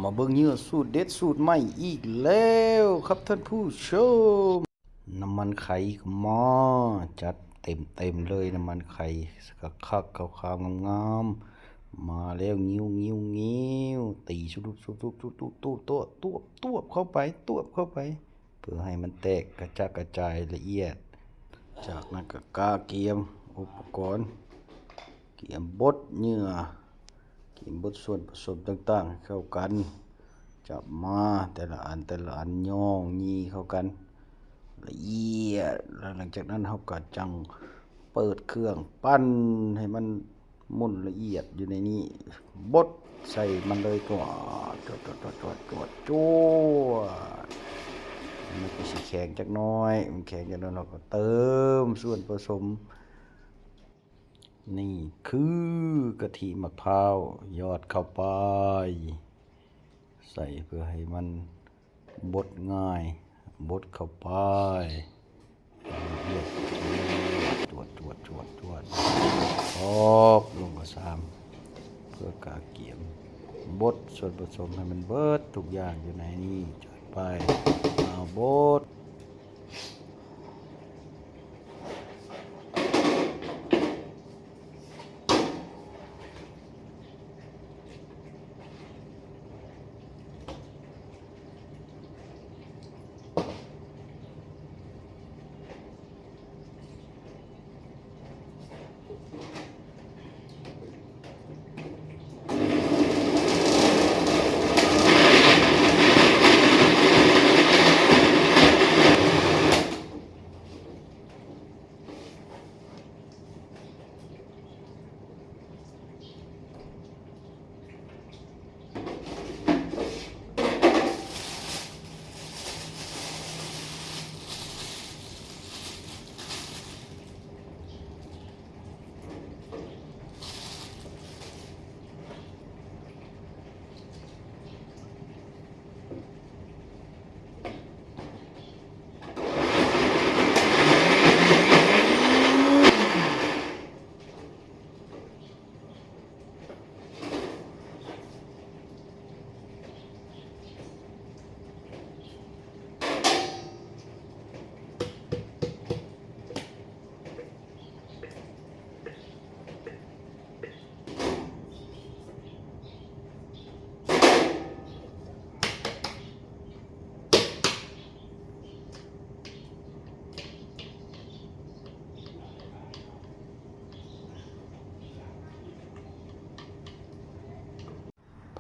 ມາເບິ່ງເຫຍື່ອສູດເດັດສູດໃໝ່ອີກແລ້ວຄັບທ່ານຜູ້ຊົມ. ນ້ຳມັນໄຂ່ກໍມາ ຈັດເຕັມໆເລີຍ ນ້ຳມັນໄຂ່ຄັກໆ ຂາວໆ ງາມໆ ມາແລ້ວ ງິ້ວໆໆ ຕີສຸບໆໆ ຕວບໆໆ ຕວບໆເຂົ້າໄປ ຕວບເຂົ້າໄປ ເພື່ອໃຫ້ມັນແຕກກະຈັດກະຈາຍລະອຽດ. ຈາກນັ້ນກໍກະກຽມອຸປະກອນ ກຽມບົດເຫຍື່ອ ກຽມບົດສ່ວນປະສົມຕ່າງໆໃຫ້ເຂົ້າກັນ ຈັບມາແຕ່ລະອັນແຕ່ລະອັນ ຫຍ້ອງຫຍີ່ເຂົ້າກັນລະອຽດ ແລ້ວຫຼັງຈາກນັ້ນເຮົາກໍຈັ່ງເປີດເຄື່ອງປັ່ນໃຫ້ມັນໝຸ່ນລະອຽດຢູ່ໃນນີ້ ບົດໃສ່ມັນເລີຍ ຈວດ ຈວດ ຈວດ ຈວດ ຈວດ ຈວດ ມັນກໍຊິແຂງຈັກໜ້ອຍ ມັນແຂງຈັກໜ້ອຍ ເຮົາກໍເຕີມສ່ວນປະສົມ ນີ້ຄືກະທິໝາກພ້າວ ຫຍອດເຂົ້າໄປ ໃສ່ເພື່ອໃຫ້ມັນບົດງ່າຍ ບົດເຂົ້າໄປ ລະອຽດ ຈວດ ຈວດ ຈວດ ຈວດ ອອກລົງກະຊາມ ເພື່ອກະກຽມບົດສ່ວນປະສົມໃຫ້ມັນເບິດທຸກຢ່າງຢູ່ໃນນີ້ ຈັດໄປ ເອົາບົດ.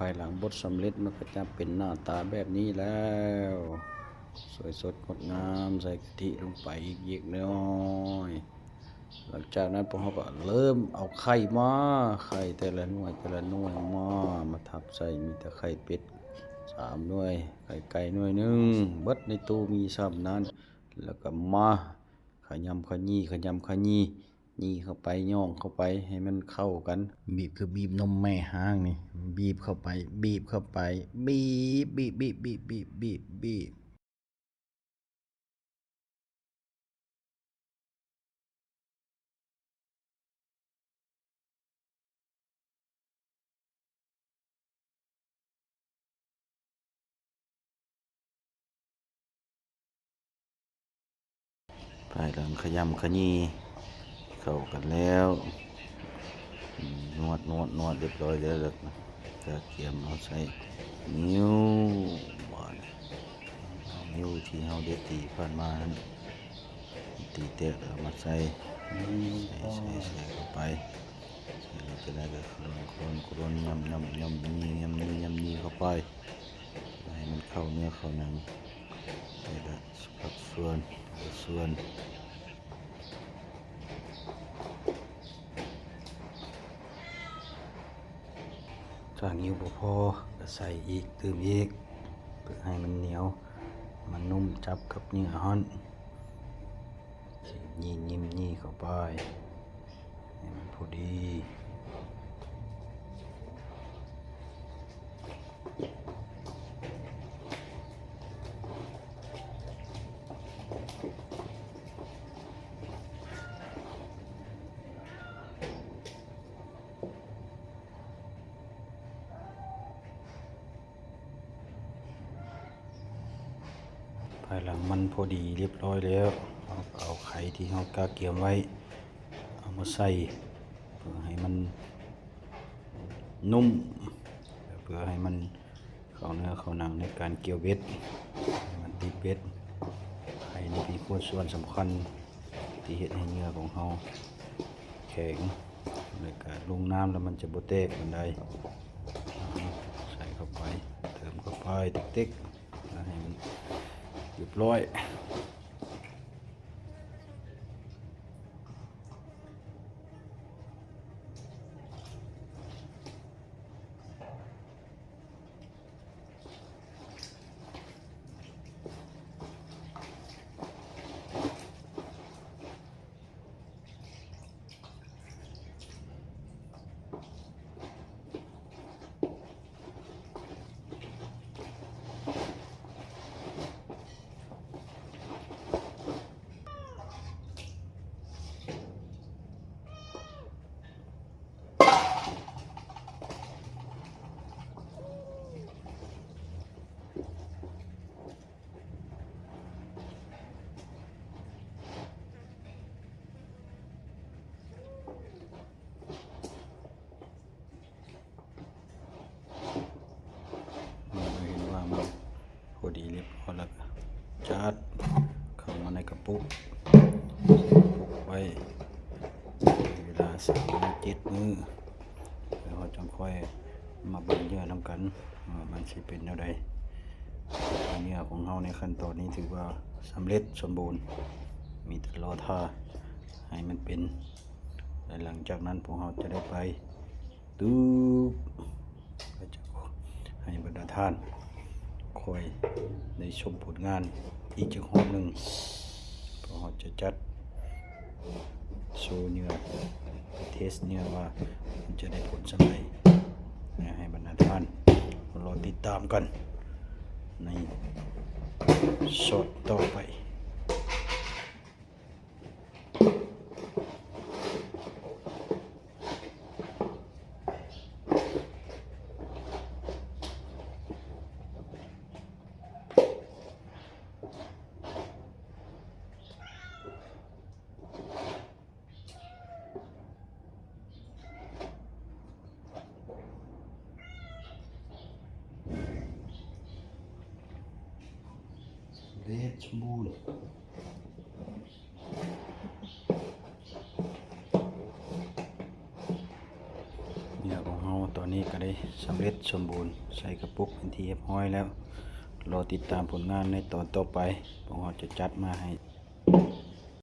ພາຍຫຼັງບົດສຳເລັດ ມັນກໍຈະເປັນໜ້າຕາແບບນີ້ແລ້ວ ສວຍສົດງົດງາມ ໃສ່ກະທິລົງໄປອີກເລັກນ້ອຍ. ຫຼັງຈາກນັ້ນ ພວກເຮົາກໍເລີ່ມເອົາໄຂ່ມາ ໄຂ່ແຕ່ລະໜ່ວຍ ແຕ່ລະໜ່ວຍມາ ມາທັບໃສ່ ມີແຕ່ໄຂ່ເປັດສາມໜ່ວຍ ໄຂ່ໄກ່ໜ່ວຍໜຶ່ງ ເບິດໃນຕູ້ມີສ່ຳນັ້ນ ແລ້ວກໍມາຂະຫຍຳຂະຫຍີ່ ຂະຫຍຳຂະຫຍີ່ ຫຍີ່ເຂົ້າໄປ ຫຍ້ອງເຂົ້າໄປໃຫ້ມັນເຂົ້າກັນ ບີບຄືບີບນົມແມ່ຮ້າງນີ້ ບີບເຂົ້າໄປ ບີບເຂົ້າໄປ ບີບ ບີບ ບີບ. ພາຍຫຼັງຂະຫຍຳຂະຫຍີ່ເຂົ້າກັນແລ້ວ ນວດ ນວດ ນວດ ຮຽບຮ້ອຍແລ້ວ ແລ້ວກະກຽມເອົາໃສ່ງິ້ວ ບາດນີ້ ເອົາງິ້ວທີ່ເຮົາໄດ້ຕີຜ່ານມານັ້ນ ຕີແຕກແລ້ວເອົາມາໃສ່ ໃສ່ ໃສ່ ໃສ່ເຂົ້າໄປ ໃສ່ແລ້ວຈະໄດ້ກະຄົນໆໆ ຫຍ້ອມໆໆ ຫຍ້ອມນີ້ ຫຍ້ອມນີ້ ຫຍ້ອມນີ້ເຂົ້າໄປ ໃຫ້ມັນເຂົ້າເນື້ອເຂົ້າໜັງ ໃສ່ລະ ພາກສ່ວນ ແຕ່ລະສ່ວນ ຖ້າງິ້ວບໍ່ພໍກໍໃສ່ອີກ ຕື່ມອີກ ເພື່ອໃຫ້ມັນໜຽວ ມັນນຸ້ມ ຈັບກັບເຫຍື່ອຮ້ອນ ຍິ້ມໆໆເຂົ້າໄປ ໃຫ້ມັນພໍດີ. ເ ພາຍຫຼັງມັນພໍດີຮຽບຮ້ອຍແລ້ວ ເຮົາກໍເອົາໄຂ່ທີ່ເຮົາກະກຽມໄວ້ ເອົາມາໃສ່ ເພື່ອໃຫ້ມັນນຸ້ມ ແລະ ເພື່ອໃຫ້ມັນເຂົ້າເນື້ອເຂົ້າໜັງໃນການກ່ຽວເບັດ ໃຫ້ມັນຕິດເບັດ. ໄຂ່ນີ້ເປັນສ່ວນສຳຄັນທີ່ເຮັດໃຫ້ເຫຍື່ອຂອງເຮົາແຂງ ແລະ ກະລົງນ້ຳແລ້ວມັນຈະບໍ່ແຕກປານໃດ. ໃສ່ເຂົ້າໄປ ເຕີມເຂົ້າໄປເຕັກໆ ໃຫ້ມັນຮຽບຮ້ອຍ. ເມື່ອເຫັນວ່າມັນພໍດີຮຽບຮ້ອຍແລ້ວ ຈັດເຂົ້າມາໃນກະປຸກ ໃສ່ກະປຸກໄວ້ເວລາສາມເຈັດມື້ ແລ້ວເຮົາຈັ່ງຄ່ອຍມາເບິ່ງເຫຍື່ອນຳກັນວ່າມັນຊິເປັນແນວໃດ. ເຫຍື່ອຂອງເຮົາໃນຂັ້ນຕອນນີ້ຖືວ່າສຳເລັດສົມບູນ ມີແຕ່ລໍຖ້າໃຫ້ມັນເປັນ ແລະ ຫຼັງຈາກນັ້ນພວກເຮົາຈະໄດ້ໄປ ຕຶບ ກໍຈະໃຫ້ບັນດາທ່ານຄ່ອຍໄດ້ຊົມຜົນງານອີກຈັກຮອບໜຶ່ງ ເພາະເຮົາຈະຈັດໂຊເຫຍື່ອ ເທສເຫຍື່ອວ່າມັນຈະໄດ້ຜົນສ່ຳໃດ ແລະ ໃຫ້ບັນດາທ່ານລໍຕິດຕາມກັນໃນຊັອດຕໍ່ໄປ. ສຳເລັດສົມບູນ. ເຫຍື່ອຂອງເຮົາຕອນນີ້ກໍໄດ້ສຳເລັດສົມບູນ ໃສ່ກະປຸກເປັນທີ່ຮຽບຮ້ອຍແລ້ວ. ລໍຕິດຕາມຜົນງານໃນຕອນຕໍ່ໄປ ພວກເຮົາຈະຈັດມາໃຫ້.